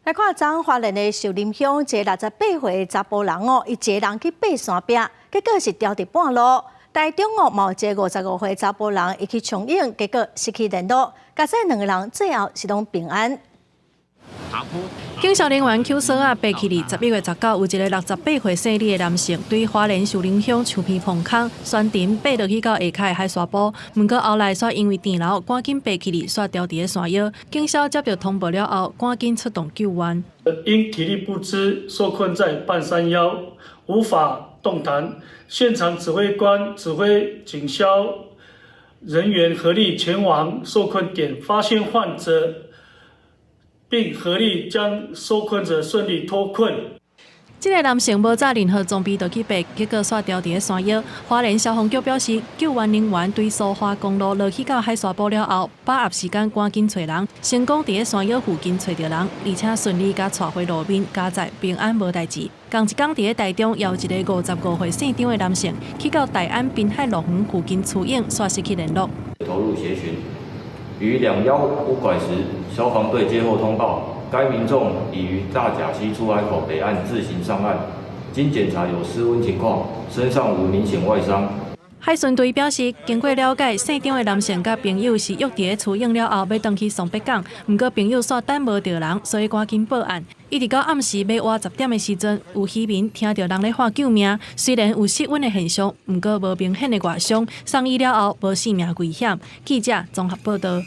來看昨花蓮的秀林鄉，一个68歲的查埔人哦，伊一个人去爬山壁，結果是掉佇半路。台中哦，嘛有一个55歲查埔人，伊去衝湧，結果失去聯絡。佳哉兩個人最後是攏平安。警消人員抾索仔爬起來，11月19，有一个68歲姓李的男性，對花蓮秀林鄉樹皮棚空懸藤爬落去到下跤的海沙埔，毋過後來煞因為電流，趕緊爬起來，煞掉佇咧山腰。警消接著通報了後，趕緊出動救援。因體力不支，受困在半山腰，無法動彈。現場指揮官指揮警消人員合力前往受困點，發現患者，並合力將受困者順利脫困。這个男性無紮任何裝備就去爬，結果煞掉佇咧山腰。花蓮消防局表示，救援人員對蘇花公路落去到海沙埔了後，把握時間趕緊揣人，成功佇咧山腰附近揣著人，而且順利共帶回路面，佳哉平安無代誌。仝一工佇咧台中，也有一个55歲姓張的男性，去到大安濱海樂園附近出泳，煞失去聯絡。投入協尋，於215拐時，消防隊接獲通報，該民眾已於大甲溪出海口北岸自行上岸，經檢查有失溫情況，身上無明顯外傷。海巡隊表示，經過了解，姓張的男性佮朋友是約佇咧出泳了後，欲轉去雙北港，毋過朋友煞等無著人，所以趕緊報案。一直到暗時欲倚10點的時陣，有漁民聽著人咧喊救命，雖然有失溫的現象，毋過無明顯的外傷，送醫了後無性命危險。記者綜合報導。